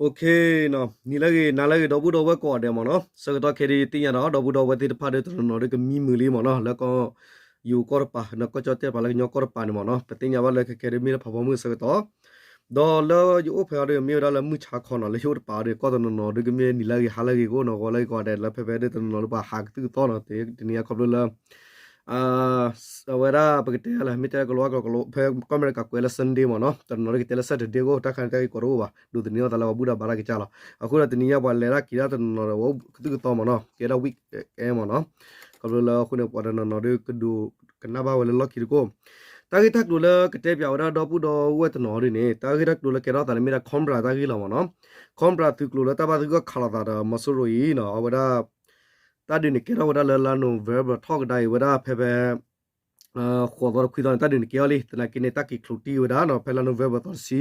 နံၤလၢအဂ့ၤ နၤလၢအဂ့ၤ ဒီပုၢ်ဒီဝဲၢ်ကိးဂၤဒဲးမ့ၢ်နီၤ, ဆၢကတီၢ်ခဲအံၤဒ်ယသ့ၣ်ညါဒီး ဒီပုၢ်ဒီဝဲၢ်သ့ၣ်တဖၣ်ဒီး တနီၤနီၤဒီးကမံမုာ်လံမ့ၢ်နီၤ, လၢကီၢ်ယိၤကီၢ်တပၤ ကီၢ်ကၠီၣ်တဲၣ်တပၤလၢကညီကီၢ်တပၤန့ၣ်မ့ၢ်နီၤ, ပသ့ၣ်ညါဘၣ်လၢခဲခဲဒ်မ့ၢ်လၢဖးဖီမုၢ်အဆၢကတီၢ် ဒီးလၢယအိၣ်ဖဲအံၤဒီးမ့ၢ်ဝဲဒၣ်လၢမုၢ်ဆါခီနီၤ, လၢဟံၣ်အိၣ်တပၤဒီး ကီၢ်တနီၤနီၤဒီးကမ့ၢ်နံၤလၢအဂ့ၤ ဟါလၢအဂ့ၤ ကအိၣ်နီၤ ဂီၤလၢအဂ့ၤကိးဂၤဒဲး လၢဖဲဖဲဒ်တနီၤနီၤလၢပှၤဟးကသုၣ်ကသီနီၤ, တနံၤအံၤခီဖျိလၢ အဝဲဒၣ်ပကတဲလၢ မ့ၢ်တဲကလီကလီ ဖဲကီၢ်အမဲရကၤကွဲးလၢ Sunday မ့ၢ်နီၤ, တနီၤနီၤဒီးကတဲလၢ Saturday ကိး တၢ်ခါန့ၣ်တၢ်ဂ့ၢ်ကီတအိၣ်ဘၣ်, ဒိးသန့ၤအီၤသးလၢပှၤဘူၣ်တၢ်ဘါတၢ်ကစၢ်လီၤ. အဃိဒီးတနံၤညါပှၤလဲၤတၢ်က့ၤတၢ်တနီၤနီၤဒီး ပှၤအိၣ်ကသုၣ်ကသီမ့ၢ်နီၤ, ကဲဒၣ် weekend မ့ၢ်နီၤ, ခီဖျိလၢအဃိန့ၣ် ပှၤတနီၤနီၤဒီးကဒိးကနၣ်ဘၣ်ဝဲလၢလီၢ်ခံတကိး တၢ်ဂ့ၢ်တၢ်ကျိၤလၢကတဲပၠးဝဲဒၣ်ဒီပုၢ်ဒီဝဲၢ်တနီၤဒ်န့ၣ် တၢ်ဂ့ၢ်တၢ်ကျိၤလၢကဲထီၣ်သးန့ၣ်မ့ၢ်ဒၣ် Cobra တၢ်ဂ့ၢ်လီၤမ့ၢ်နီၤ, Cobra သုးကျိၤလၢတၢ်ဘၣ်သဂၢၢ်ခးလိာ်သးဒီးမီၤစိရိၤအံၤနီၤ, အဝဲဒၣ် တၢ်ဒုးန့ၣ်ကဲထီၣ်ဝဲဒၣ်လၢလါ November ထီၣ်ကဒါအံၤဝဲဒၣ်ဖဲဖဲ ဃိးသီတခွံသီန့ၣ် တၢ်ဒုးန့ၣ်ကဲထီၣ်လံ, သနာ်က့န့ၣ် တၢ်က့ၤချိးတံၢ်ဝဲဒၣ်နီၤ ဖဲလါ November သီတဆံ,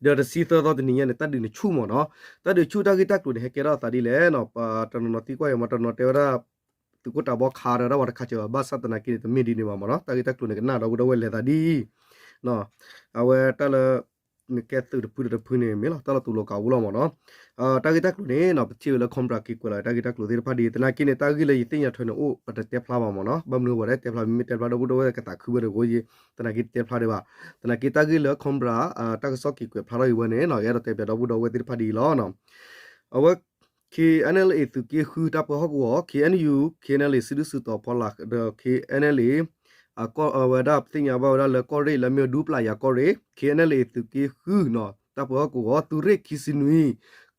ဒီးတဆံသၢသီတနံၤညါန့ၣ် တၢ်ဒုးန့ၣ်ဆူၣ်မ့ၢ်နီၤ, တၢ်ဒုးဆူၣ်တၢ်ဂ့ၢ်တၢ်ကျိၤန့ၣ် ဟဲကဲထီၣ်သးဒ်လဲၣ်နီၤ, ပှၤတနီၤနီၤသံကွၢ်အံၤမ့ၢ် တနီၤတဲဝဲဒၣ် သုးခိၣ်တးဘီခးဒီးတၢ်ဝဲတခါစၢၤဘၣ်, ဘၣ်ဆၣ်သနာ်က့န့ၣ် တမ့ၢ်ဒ်န့ၣ်ဘၣ်မ့ၢ်နီၤ, တၢ်ဂ့ၢ်တၢ်ကျိၤန့ၣ်ကနၣ်ဒီပုၢ်ဒီဝဲၢ်လဲၤသးဒ်အံၤ အဝဲတၢ်လၢ နကဲသုးတဖုဒီးတဖုန့ၣ် မ့ၢ်လီၤ တၢ်လီၤတူာ်လီၤကာ်အိၣ်လီၤမ့ၢ်နီၤ, တၢ်ဂ့ၢ်တၢ်ကျိၤန့ၣ်နီၤ ပထံၣ်ဝဲလၢ Cobra က့ၤကွဲးလီၤတၢ်ဂ့ၢ်တၢ်ကျိၤသ့ၣ်တဖၣ်ဒ်အံၤ, သနာ်က့န့ၣ် တၢ်ဂ့ၢ်လၢယသ့ၣ်ညါထွဲန့ၣ်အိၣ် ပတတဲဖျါဘၣ်မ့ၢ်နီၤ, ဘၣ်မနုၤဝဲဒၣ်တဲဖျါ မ့မ့ၢ်တဲဖျါဒီပုၢ်ဒီဝဲၢ်ကသးခုဝဲတကိးယံၤ, သနာ်က့တဲဖျါဒံးဘၣ်, သနာ်က့တၢ်ဂ့ၢ်လၢ Cobra တၢ်ကစီၣ်က့ၤကွဲးဖျါထီၣ်အံၤဝဲန့ၣ်နီၤ ယအဲၣ်ဒိးတဲပၠးဒီပုၢ်ဒီဝဲၢ်သ့ၣ်တဖၣ်ဒ်အံၤလီၤနီၤ, အဝဲ K N L A သုးက့ဃုတၢ်ပၢဟီၣ်ကဝီၤ K N U K N L A စုဒုၣ်စုတီၤဖီလာ်ဒီး K N L A အဝဲဒၣ်ပသ့ၣ်ညါဘၣ်ဝဲဒၣ်လၢကီၢ်ရ့ၣ်လၢအမ့ၢ်ဝဲဒူပျၢ်ယၤကီၢ်ရ့ၣ် K N L A သုးက့ဃုနီၤ တၢ်ပၢဟီၣ်ကဝီၤ သုးရ့ၣ်ခံဆံနွံ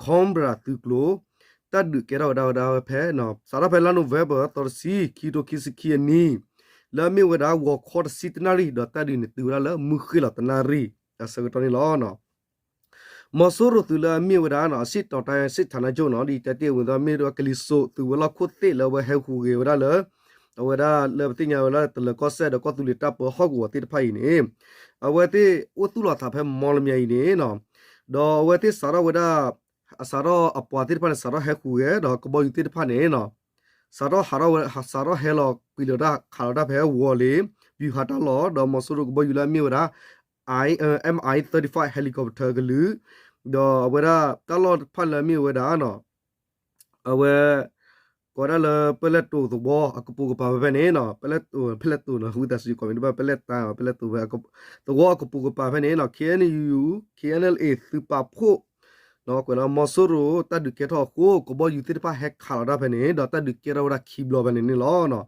Cobra သုးကျိၤ တၢ်ဒုးကဲထီၣ်ဝဲဒၣ်ဝဲဒၣ်ဖဲ စးထီၣ်ဖဲလါ November သီတဆံ ခံကထိခံဆံခံအနံၤ လၢအမ့ၢ်ဝဲဒၣ်ဂီၤခီတဆံတနၣ်ရံၣ် ဒီးတၢ်ဒုးန့ၣ်တုၤဝဲဒၣ်လၢမုၢ်ဃ့ၢ်လီၤတနၣ်ရံၣ် အဆၢကတီၢ်န့ၣ်လီၤ. မီၤစိရိၤသုးလၢအမ့ၢ်ဝဲဒၣ်နီၤ အရှေ့တောင်တိုင်းစစ်ဌာနချုပ်နီၤ ဒ်တဲတ့ၢ်ဝံၤဒီး မ့ၢ်ဝဲဒၣ်ကလံၤစိးသုးဝဲၤလီၢ်ခိၣ်သ့ၣ်လၢအဝဲဟဲဟူးဂဲၤဝဲဒၣ်လၢ အဝဲဒၣ်လၢပသ့ၣ်ညါဝဲလၢတလၢၤကီၢ်စဲၣ်ဒီးကီၢ်သူလ့ၤတၢ်ပၢဟီၣ်ကဝီၤသ့ၣ်တဖၣ်အံၤန့ၣ် အဝဲသ့ၣ်အိၣ်သူၣ်လီၤသးဖဲမီလမၠဲအံၤန့ၣ်နီၤ ဒီးအဝဲသ့ၣ်စးထီၣ်ဝဲဒၣ် အစးထီၣ်အပှၤသ့ၣ်တဖၣ်န့ၣ် စးထီၣ်ဟဲဟူးဂဲၤဒီးကဘီယူၤသ့ၣ်တဖၣ်န့ၣ်နီၤ စးထီၣ်ဟးထီၣ်ဝဲ စးထီၣ်ဟဲလီၤကွံာ်လီၤတၢ်ခးလီၤတၢ်ဖဲဝီၤလ့ၤ ဗျူဟာတၢ်လီၢ် ဒီးမီၤစိရိၤကဘီယူၤလၢအမ့ၢ်ဝဲဒၣ် I- အ M I thirty-five helicopter ကလုာ် ဒီးအဝဲဒၣ်တၢ်လီၢ်တဖၣ်လၢအမ့ၢ်ဝဲဒၣ်နီၤ အဝဲ ကိးဝဲဒၣ်လၢပလဲၣ်တိၤသဝီအကပိာ်ကပၤဖဲဖဲန့ၣ်နီၤ ပလဲၣ်တိၤ ဖဲလဲၣ်တိၤနီၤ ဝံသးစူၤ comment တဘၣ် ပလဲၣ်တၢ် ပလဲၣ်တိၤဖဲ သဝီအကပိာ်ကပၤဖဲန့ၣ်နီၤ K N U K N L A သုးပာ်ဖှိၣ် ကွဲးလၢမီၤစိရိၤတၢ်ဒုးကဲထီၣ်အဃိ ကဘီယူၤသ့ၣ်တဖၣ်ဟဲခးလီၤတၢ်ဖဲန့ၣ် ဒီးတၢ်ဒုးကဲထီၣ်ဝဲဒၣ်ခံဘျီဖဲန့ၣ်န့ၣ်လီၤ.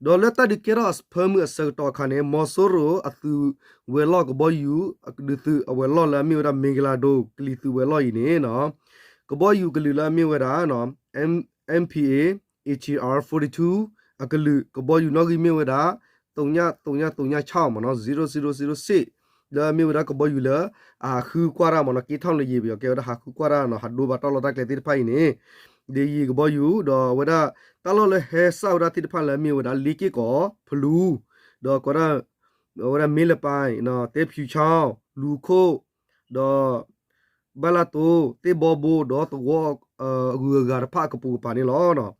ဒီးလၢတၢ်ဒုးကဲထီၣ်အဖၢမုၢ်အဆၢကတီၢ်အခါန့ၣ် မီၤစိရိၤအသုးဝဲၤလီၢ်ကဘီယူၤ ဒုးသုးအဝဲၤလီၢ်လၢအမ့ၢ်ဝဲဒၣ် မ့ၣ်ကလၤဒိၣ် ကလံၤသုးဝဲၤလီၢ်အံၤန့ၣ်နီၤ ကဘီယူၤကလုာ်လၢအမ့ၢ်ဝဲဒၣ် M- MPA ATR forty-two အကလုာ် ကဘီယူၤနီၣ်ဂံၢ်မ့ၢ်ဝဲဒၣ် သုည သုည သုည ခြောက် မ့ၢ်နီၤ zero zero zero six လၢအမ့ၢ်ဝဲဒၣ်ကဘီယူၤလၢ အဟးဃုကွၢ်တၢ်မ့ၢ်နီၤ က့ထီၣ်လၢယံၤပယီၤကဲဝဲဒၣ်ဟးဃုကွၢ်တၢ်နီၤ ဟးဒိဘၣ်တၢ်လီၢ်တၢ်ကျဲသ့ၣ်တဖၣ်အံၤန့ၣ် ဒ်ယံၤကဘီယူၤ ဒီးအဝဲဒၣ် တၢ်လီၢ်လၢဟဲစၢ်ဝဲဒၣ်သ့ၣ်တဖၣ်လၢအမ့ၢ်ဝဲဒၣ် လ့က့ၢ်ကီၢ် ဖလူ ဒီးကဝဲဒၣ် အဝဲဒၣ် မ့လပၤ တဲဖၠူၤဆၣ် လူၤခိၣ် ဒီး ဘၣ်လၢ်တိၤ သ့ၣ်ဘီဘိ ဒီးသဝီအဂုၤအဂၤတဖၣ်အကပိာ်ကပၤန့ၣ်လီၤ.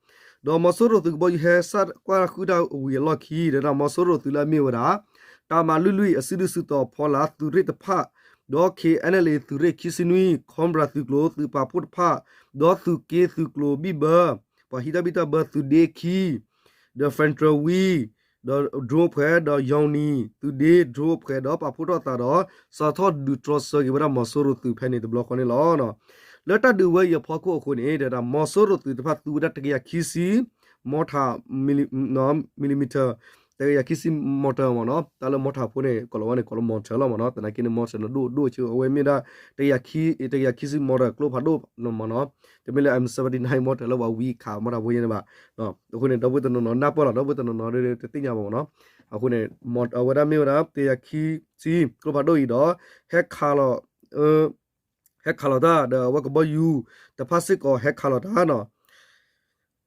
ဒီးမီၤစိရိၤသုးကဘီယူၤဟဲစၢ်ကွၢ်ဃုာ်တၢ်ဝံၤအလီၢ်ခံ ဒီးမီၤစိရိၤသုးလၢအမ့ၢ်ဝဲဒၣ် တၢ်မၤလွံၢ်လွံၢ် အစုဒုၣ်စုတီၤဖီလာ်သုးရ့ၣ်တဖၣ် ဒီး K N L A သုးရ့ၣ်ခံဆံနွံ Cobra သုးကျိၤသုးပာ်ဖှိၣ်တဖၣ် ဒီးသုးက့သုးကျိၤဘံၣ်ဘၢ ပှၤဟံးတၢ်ဘံၣ်တၢ်ဘၢသုးဒ့ခံ ဒီး Federal Wing ဒီး drone အဖှဲး ဒီး Yongny သုးဒ့ drone အဖှဲး ဒီးပာ်ဖှိၣ်ထီၣ်သးဒီး စးထီၣ်ဒုးတြီဆၢက့ၤဝဲဒၣ်မီၤစိရိၤသုးဖဲန့ၣ်တဘျီဃီန့ၣ်လီၤ. လၢတၢ်ဒုးဝဲအံၤအဖီခိၣ်အဃိန့ၣ် တဲဒၣ်မီၤစိရိၤသုးတဖၣ်သူဝဲဒၣ်တကယၤခံဆံ mortar မံၤလံမံၤထၢၣ် တကယၤခံဆံ mortar မ့ၢ်နီၤ တၢ်လၢ mortar ဖိန့ၣ် ကိးလီၤဝဲန့ၣ် ကိးလၢ mortar လီၤမ့ၢ်နီၤ သနာ်က့န့ၣ် mortar န့ၣ်ဒိၣ်ဒိၣ်ဆၢ အဝဲမ့ၢ်ဒၣ် တကယၤခံဆံ mortar ကျိဖးဒိၣ်မ့ၢ်နီၤ တမ့ၢ်လၢ M seventy-nine mortar လၢပှၤဝံခး mortar ဖိယဲန့ၣ်ဘၣ် အဃိန့ၣ် ဒီပုၢ်တနီၤနီၤနၢ်ပၢၢ်လီၤ ဒီပုၢ်တနီၤနီၤတသ့ၣ်ညါဘၣ်မ့ၢ်နီၤ အဃိန့ၣ် အဝဲဒၣ်မ့ၢ်ဝဲဒၣ် တကယၤခံဆံ ကျိဖးဒိၣ်အံၤဒီး ဟဲခးလီၤ ဟဲခးလီၤတၢ်ဒီးအဝဲကဘီယူၤ တဖၣ်စ့ၢ်ကီးဟဲခးလီၤတၢ်နီၤ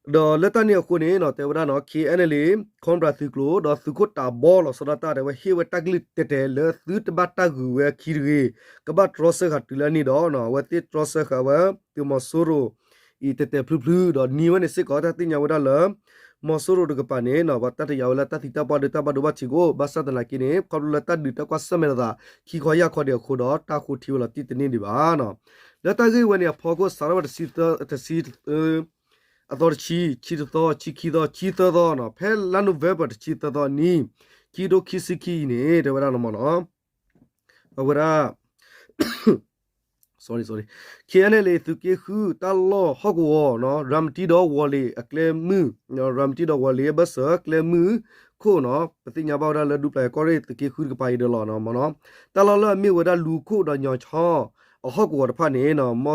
ဒီးလၢတၢ်န့ၣ်အဃိန့ၣ်နီၤ တဲဝဲဒၣ်နီၤ K N L A Cobra သုးကျိၤ ဒီးသုးခိၣ်တးဘီလီၤဆီဒၣ်တၢ် တဲဝဲဟ့ၣ်ဝဲတၢ်ကလုၢ်တဲာ်တဲာ်လၢသုတဘၣ်တၢ်ဂုၤဝဲအခံတဂ့ၤ ကဘၣ်တြီဆၢဃာ်တုၤလၢအနံၣ်ဒီးနီၤ အဝဲသ့ၣ်တြီဆၢဃာ်ဝဲ သုးမီၤစိရိၤ အံၤတဲာ်တဲာ်ဖျုဖျု ဒီးနံၤဝဲန့ၣ်စ့ၢ်ကီးတၢ်သ့ၣ်ညါဝဲဒၣ်လၢ မီၤစိရိၤတကပၤန့ၣ် ပှၤတၢ်တယာ်ဝဲလၢတၢ်သံတၢ်ပှၢ်ဒီးတၢ်ဘၣ်ဒိဘၣ်ထံးကအိၣ် ဘၣ်ဆၣ်သနာ်က့န့ၣ် ခီဖျိလၢတၢ်ဒုးတၢ်ကွၢ်ဆၢၣ်မဲာ်လိာ်သး ခံခီယၢ်ခီဒံးအဃိဒီး တၢ်ဃိထံဝဲလီၤတံၢ်တန့ၢ်ဒံးဘၣ်နီၤ. လၢတၢ်ဂ့ၢ်ဝဲန့ၣ်အဖီခိၣ် စးထီၣ်ဝဲတဆံသၢ တဆံ အသီတဆံ ဆံတသီ ဆံခံသီ ဆံသၢသီနီၤ ဖဲလါနိၣ်ဝ့ဘၢၣ်တဆံသၢသီအနံၤ ခံကထိခံဆံခံအံၤန့ၣ် တဲဝဲဒၣ်နီၤမ့ၢ်နီၤ အဝဲဒၣ် KNLA သုးက့ဃု တၢ်လီၢ်ဟီၣ်ကဝီၤ ရၤမတံဒီးဝီၤလ့ၤအကျဲမုၢ် ရၤမတံဒီးဝီၤလ့ၤအဘၢၣ်စၢၤကျဲမုၢ်ခိၣ်နီၤ ပသ့ၣ်ညါဘၣ်ဝဲဒၣ်လၢဒူပျၤကီၢ်ရ့ၣ်သုးက့ဃုတကပၤအံၤဒီးလီၤမ့ၢ်နီၤ တၢ်လီၢ်လၢအမ့ၢ်ဝဲဒၣ်လူၤခိၣ်ဒီးညီၤဆီအဟီၣ်ကဝီၤတဖၣ်န့ၣ် မီ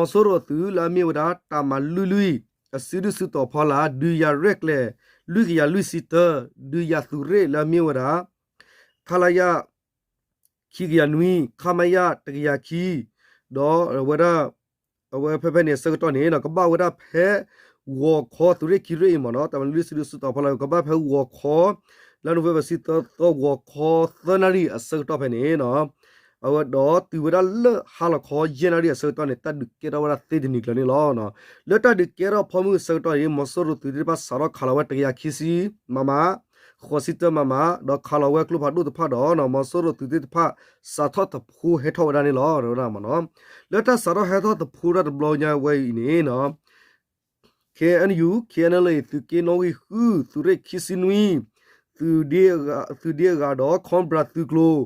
ၤစိရိၤအသုးလၢအမ့ၢ်ဝဲဒၣ် တၢ်မၤလွံၢ်လွံၢ် အစုဒုၣ်စုတီၤဖီလာ် ဒုးယၤရဲၣ်ကျဲၤ လွံၢ်ကယၤလွံၢ်ဆံတၢ ဒုးယၤသုးရ့ၣ်လၢအမ့ၢ်ဝဲဒၣ် ခလရ ခံကယၤနွံ ခမရ တကယၤခံ ဒီးဝဲဒၣ် အဝဲဖဲဖဲန့ၣ်အဆၢကတီၢ်န့ၣ် ကဘၣ်ဝဲဒၣ်ဖဲ ဂီၤခီသုးရ့ၣ်ခံရ့ၣ်အံၤမ့ၢ်နီၤ တၢ်မၤလွံၢ်လွံၢ်စုဒုၣ်စုတီၤဖီလာ် ကဘၣ်ဖဲဂီၤခီ လၢနိၣ်ဝ့ဘၢၣ်တဆံသၢသီ ဂီၤခီသၢနၣ်ရံၣ်အဆၢကတီၢ်ဖဲန့ၣ်နီၤ အဝဲဒီးတုၤဝဲဒၣ်လၢဟါလီၤခီ ယဲၢ်နၣ်ရံၣ်အဆၢကတီၢ်န့ၣ် တၢ်ဒုးကဲထီၣ်ဝဲဒၣ်သ့တနံၤကျၢၤန့ၣ်လီၤ. လၢတၢ်ဒုးကဲထီၣ်ဖီမုၢ်အဆၢကတီၢ်အံၤ မီၤစိရိၤသုးသ့ၣ်တဖၣ်စးထီၣ်ခးလီၤဝဲ တကယၤခံဆံ မမ ဃိးဆံတၢ မမ ဒီးခးလီၤဝဲကျိဖးဒိၣ်တဖၣ်ဒီး မီၤစိရိၤသုးသ့ၣ်တဖၣ် စးထီၣ်သဖှိဟဲထီၣ်ဝဲဒၣ်န့ၣ်လီၤ တဲဝဲဒၣ်မ့ၢ်နီၤ. လၢတၢ်စးထီၣ်ဟဲထီၣ်သဖှိဒၣ်တဘျီညါဝဲအံၤန့ၣ်နီၤ KNU KNLA သုးက့နီၣ်ဂံၢ်ဃု သုးရ့ၣ်ခံဆံနွံ သုးဒ့အဂၤဒီး Cobra သုးကျိၤ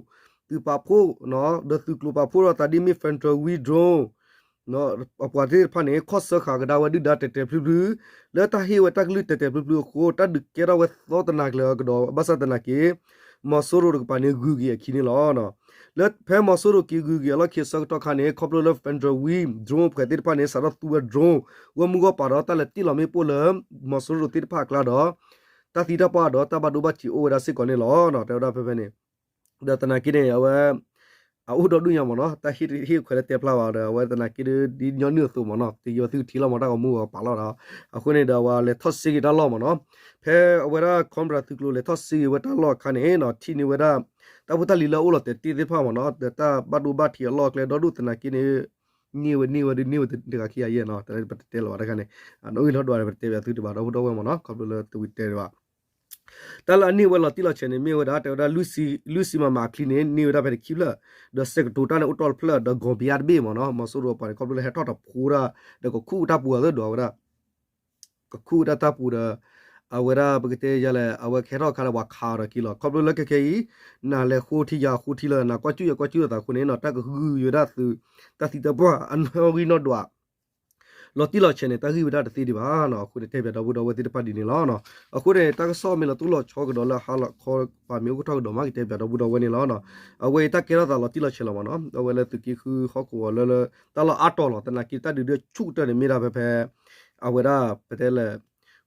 သုးပာ်ဖှိၣ် ဒီးသုးကျိၤပာ်ဖှိၣ်ဒီးသးဒ်မ့ၢ် Federal Wing Drone အပှၤသ့ၣ်တဖၣ်န့ၣ် ခီၣ်ဆၢဃာ်ကဒါဝဲဒုၣ်ဒါတဲာ်တဲာ်ဖျုးဖျုး လၢတၢ်ဟ့ၣ်ဝဲတၢ်ကလုၢ်တဲာ်တဲာ်ဖျုးဖျုးအဃိ တၢ်ဒုးကဲထီၣ်ဝဲသီတနၤကျၢၤကဒီး ဘၣ်ဆၣ်သနာ်က့ မီၤစိရိၤတကပၤန့ၣ် ဂုၤက့ၤအခံန့ၣ်လီၤ. လၢဖဲမီၤစိရိၤက့ၤဂုၤက့ၤအလီၢ်ခံအဆၢကတီၢ်ခါန့ၣ် ခီဖျိလၢ Federal Wing Drone အဖွဲ့သ့ၣ်တဖၣ်န့ၣ် စးထီၣ်သူဝဲ drone ဂီၢ်မုၢ်ဂီၢ်ပၤဒီး တၢ်လဲၤတ့ၢ်လီၤမ့ၣ်ပိၢ်လၢ မီၤစိရိၤသ့ၣ်တဖၣ်အကျါဒီး တၢ်သံတၢ်ပှၢ်ဒီးတၢ်ဘၣ်ဒိဘၣ်ထံးအိၣ်ဝဲဒၣ်စ့ၢ်ကီးန့ၣ်လီၤ. တဲဝဲဒၣ်ဖဲဖဲန့ၣ် ဒီးသနာ်က့န့ၣ် အဝဲ အအိၣ်ဒီဒူၣ်ညါမ့ၢ်နီၤ တၢ်ဟ့ၣ်ခွဲးလၢတဲဖျါဘၣ်ဒီး အဝဲသနာ်က့ဒီး ဒ်ညီနုၢ်အသိးမ့ၢ်နီၤ တယီၤသုထံလီၤမ့ၢ်တၢ်ဂီၤမူဂီၤပာ်လီၤဒီး အဃိန့ၣ်ဒီး အဝဲလဲၤထီၣ်စ့က့ၤတၢ်လီၢ်မ့ၢ်နီၤ ဖဲအဝဲဒၣ် Cobra သုးကျိၤလဲၤထီၣ်စ့က့ၤဝဲတၢ်လီၢ်အခါန့ၣ်နီၤ ထံၣ်န့ၢ်ဝဲဒၣ် တၢ်ဖိတၢ်လံၤလၢအအိၣ်လီၤတဲာ်တ့ၢ်သ့ၣ်တဖၣ်မ့ၢ်နီၤ ဒီးတၢ်ဘၣ်ဒိဘၣ်ထံးအလီၢ်အကျဲဒီဒူၣ်သနာ်က့န့ၣ် န့ၢ်ဝဲန့ၢ်ဝဲဒ်န့ၢ်ဝဲတဂၤခံဂၤယဲၢ်နီၤ တပတဲလီၤဘၣ်တခါန့ၣ် နီၣ်ဂံၢ်နီၣ်ဒွးန့ၣ် ပတတဲဘၣ်သုတဘၣ်ဒီပုၢ်ဒီဝဲၢ်မ့ၢ်နီၤ ခီဖျိလၢတဝံၤတဲဘၣ် တၢ်လၢအန့ၢ်ဝဲလီၤတံၢ်လီၤဆဲးန့ၣ် မ့ၢ်ဝဲဒၣ် တဲဝဲဒၣ် လွံၢ်ဆံမမအချံန့ၣ် န့ၢ်ဝဲဒၣ်ဖဲန့ၣ်ခံဖျၢၣ် ဒီးစဲးကတိၤတၢ်န့ၣ်အိၣ်တ့ၢ်တဖျၢၣ် ဒီးဂီၤဘျါတဘ့ၣ်မ့ၢ်နီၤ မီၤစိရိၤအပှၤန့ၣ် ခီဖျိလၢဟဲထီၣ်တဖှိဒၣ် ဒီးကခူၣ်တၢ်ပူၤအသးဒိးဝဲဒၣ် ကခူၣ်တၢ်တၢ်ပူၤဒီး အဝဲဒၣ်ပကတဲယၤလဲၣ် အဝဲကဟဲထီၣ်ခါဒီးပှၤခးအီၤဒီးက့ၤလီၤ ခီဖျိလၢခဲခဲအံၤ နၤလဲၤဃိထံယၤဃိထံလၢ နၤကွၢ်ကူၣ်ယၤကွၢ်ကူၣ်လိာ်သးအဃိန့ၣ်နီၤ တၢ်ကဂုာ်ဝဲဒၣ်သုး တၢ်သံတၢ်ပှၢ်အနီၣ်ဂံၢ်နီၣ်ဒွး လီၤတံၢ်လီၤဆဲးန့ၣ် တၢ်ဂံၢ်ဝဲဒၣ်တသ့ဒံးဘၣ်နီၤ အဃိန့ၣ် တဲပၠးဒီပုၢ်ဒီဝဲၢ်သ့ၣ်တဖၣ်ဒ်န့ၣ်လီၤ. အဃိန့ၣ် တၢ်ကစီၣ်မ့ၢ်လီၤတိၢ်လီၤဆီကဒီးလၢဟါလီၤခီပၤမ့ၢ်အိၣ်ကထီၣ်ကဒီးမး ကတဲပၠးဒီပုၢ်ဒီဝဲၢ်န့ၣ်လီၤ. အဝဲအံၤတၢ်ကဲထီၣ်သးလီၤတံၢ်လီၤဆဲးလီၤမ့ၢ်နီၤ အဝဲလၢသုးက့ဃုဟီၣ်ကဝီၤလၢလၢ တၢ်လီၢ်အါတီၤလီၤ သနာ်က့တၢ်ဒုးဒုးဆူၣ်ကတၢၢ်န့ၣ်မ့ၢ်ဒၣ်ဖဲဖဲ အဝဲဒၣ်ပတဲလဲၣ်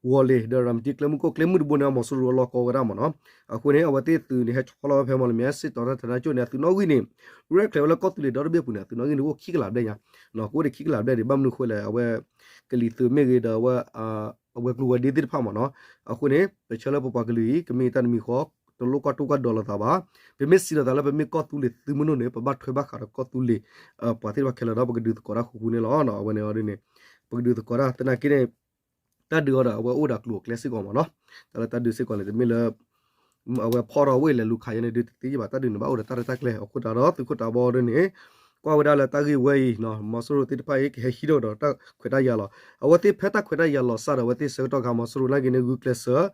ဝီၤလ့ၤ ဒီးရၤမတံကျဲမုၢ်ခိၣ် ကျဲမုၢ်တဘိန့ၣ် မီၤစိရိၤအလီၢ်ကီဝဲဒၣ်မ့ၢ်နီၤ. အဃိန့ၣ် အဝဲသ့ၣ်သုးန့ၣ် ဟဲဆီလီၤဝဲဖဲမီၤလမၠဲၣ် စ့တီၤတၢ်ထနၢၣ်ကၠိၣ်န့ၣ် အသုးနီၣ်ဂံၢ်န့ၣ် ရဲၣ်ကျဲၤဝဲလၢကီၢ်သူလ့ၤဒီတဘ့ၣ်အပူၤန့ၣ် အသုးနီၣ်ဂံၢ်န့ၣ် အိၣ်ခံကလးဘျဲၣ်ညါ ကအိၣ်ဒီးခံကလးဘျဲၣ်န့ၣ် ဘၣ်မနုၤအဃိလဲၣ် အဝဲ ကလံၤသုးမ့ၢ်ဂ့ၤဒီး အဝဲကျိၤဝဲၤဒ့သ့ၣ်တဖၣ်မ့ၢ်နီၤ. အဃိန့ၣ် ပဆၢလၢပပှၤကလုာ်အံၤ ကမ့ၢ်တၢ်တမံၤဃီ တလိၣ်ကွၢ်တိၢ်ကွၢ်ဒီးလိာ်သးဘၣ်. ပမ့ၢ်စံးလိာ်သးလၢပမ့ၢ်ကီၢ်သူလ့ၤသုးမုၢ်ဒိၣ်န့ၣ် ပဘၣ်ထွဲဘၣ်ဃးဒီးကီၢ်သူလ့ၤ ပှၤသ့ၣ်တဖၣ်ခဲလၢာ်ဒီး ပကဒုးသကိးတၢ်ဃူဃူန့ၣ်လီၤ. အဝဲန့ၣ်အီၤဒ်န့ၣ် ပကဒုးသကိးတၢ် သနာ်က့န့ၣ် တၢ်ဒုးအီၤဒီး အဝဲအိၣ်ဒီးကျိၤအကျဲစ့ၢ်ကီးမ့ၢ်နီၤ. တၢ်လၢတၢ်ဒုးစ့ၢ်ကီးန့ၣ် တမ့ၢ်လၢ အဝဲဖီၣ်ထီၣ်ဝဲလဲၤလူၤခးယဲန့ၣ်ဒုးတသ့ယဘၣ် တၢ်ဒုးန့ၣ်ဘၣ်အိၣ်ဒီးတၢ်ရဲၣ်တၢ်ကျဲၤ အဃိသတးဒီး သုးခိၣ်တးဘီဒ်န့ၣ် ကွၢ်ဝဲဒၣ်လၢတၢ်ဂ့ၢ်ဝဲအံၤ မီၤစိရိၤသ့ၣ်တဖၣ်အံၤ ကဟဲဟံးထီၣ်ဒီးတၢ်ခွဲးတၢ်ယာ်လီၤ. အဝဲသ့ၣ်ဖဲတၢ်ခွဲးတၢ်ယာ်လီၤစၢ်ဒီး အဝဲသ့ၣ်ဆၢကတီၢ်ခါ မီၤစိရိၤနာ်က့န့ၣ် ဂုာ်ကျဲးစၢး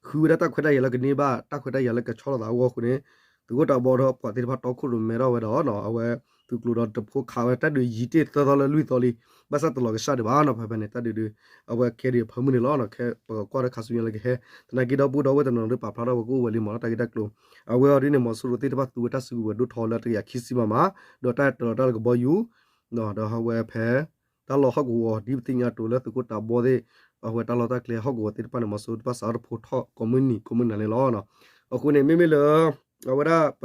ဃုဝဲဒၣ်တၢ်ခွဲးတၢ်ယာ်လၢကန့ၢ်ဘၣ် တၢ်ခွဲးတၢ်ယာ်လၢကဆီလီၤသးအဂီၢ်အဃိန့ၣ် သုးခိၣ်တးဘီဒီးပှၤသ့ၣ်တဖၣ်တီခိၣ်ရိၣ်မဲထီၣ်ဝဲဒီး အဝဲသုးကျိၤဒီးတဖိခးဝဲ တၢ်ဒုးယံာ်တ့ၢ်သၢသီလၢလွံၢ်သီလံ ဘၣ်ဆၣ်တလီၤကဆှၣ်ဒံးဘၣ်နီၤ. ဖဲဖဲန့ၣ် တၢ်ဒုးဒုး အဝဲကဲဒံးအဖၢမုၢ်န့ၣ်လီၤ. ခဲပကကွၢ်ဒီးခါဆူညါလၢကဟဲ သနာ်က့ဒီပုၢ်ဒီဝဲၢ်တနီၤဒုးပာ်ဖျါထီၣ်ဝဲကအိၣ်ဝဲလံမ့ၢ်နီၤ တၢ်ဂ့ၢ်တၢ်ကျိၤ အဝဲအီၤဒ်န့ၣ် မီၤစိရိၤသ့ၣ်တဖၣ်သူဝဲတၢ်စုကဝဲၤဒိၣ်ထီၣ်လၢတကယၤခံဆံမမ ဒီးတၢ်တလီၤတၢ်လၢကဘီယူၤ ဒီးအဝဲဖဲ တၢ်လီၢ်ဟီၣ်ကဝီၤ ဒ်ပသ့ၣ်ညါတိၤလၢသုးခိၣ်တးဘီသ့ၣ် အဝဲတၢ်လီၢ်တၢ်ကျဲဟီၣ်ကဝီၤသ့ၣ်တဖၣ်န့ၣ် မီၤစိရိၤသ့ၣ်တဖၣ်စးထီၣ်တဖိထီၣ်ကိးမုၢ်နံၤကိးမုၢ်နၤန့ၣ်လီၤ. အဃိန့ၣ် မ့မ့ၢ်လၢ အဝဲဒၣ် ပ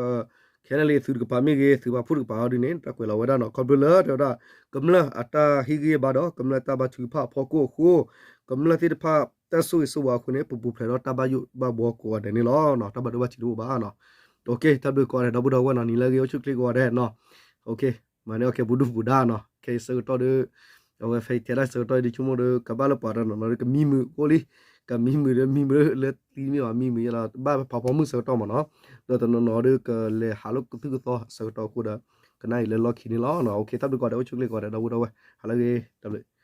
ခဲန့ၣ်လံ သုးတကပၤမ့ၢ်ဂ့ၤ သုးပာ်ဖှိၣ်တကပၤအီၤဒ်န့ၣ် တၢ်ကွဲးလီၤဝဲဒၣ်နီၤ ခီဖျိလၢတဲဝဲဒၣ် ကမျၢၢ်အတၢ်ဟ့ၣ်ဂံၢ်ဘါဒီး ကမျၢၢ်တၢ်ဘါထုကဖၣ်အဖီခိၣ်အဃိ ကမျၢၢ်သ့ၣ်တဖၣ်တၢ်ဆိၣ်ဂ့ၤဆိၣ်ဝါအဃိန့ၣ် ပပူၤဖျဲးဒီးတၢ်ဘၣ်ယိၣ်ဘၣ်ဘှီကိးဂၤဒဲးန့ၣ်လီၤ. တၢ်ဘၣ်ဒိဘၣ်ထံးတအိၣ်ဘၣ်နီၤ. တၢ်ဘျုးကိးဂၤဒဲး ဒီပုၢ်ဒီဝဲၢ်နီၤ နံၤလၢအဂ့ၤ အိၣ်ဆူၣ်ချ့ကိးဂၤဒဲးနီၤ. မၤန့ၢ်အီၣ်ကဲပူၤဒုၣ်ပူၤဒါနီၤ ခဲအံၤဆၢကတီၢ်ဒီး အဝဲဖဲအံၤထဲဒၣ်ဆၢကတီၢ်အံၤဒုဆိကမိၣ်ဒီး ကဘၣ်လၢပှၤတနီၤနီၤဒီးကမံမုာ်အိၣ်လံ, ကမံမုာ်ဒီးမံမုာ်လၢသံမ့ၢ်အီၤ မံမုာ်ယဲလီၤ ဘၣ်ဖးဖီမုၢ်ဆၢကတီၢ်မ့ၢ်နီၤ, ဒီးတနီၤနီၤဒီးကလဲၤဟးလိာ်ကသုၣ်ကသီဆၢကတီၢ်အဃိဒီး ကနၣ်အံၤလၢလီၢ်ခံန့ၣ်လီၤ. တၢ်ဘျုးကိးဂၤဒဲး အိၣ်ဆူၣ်ချ့ကိးဂၤဒဲး ဒီပုၢ်ဒီဝဲၢ် ဟါလၢအဂ့ၤ တၢ်ဘျုး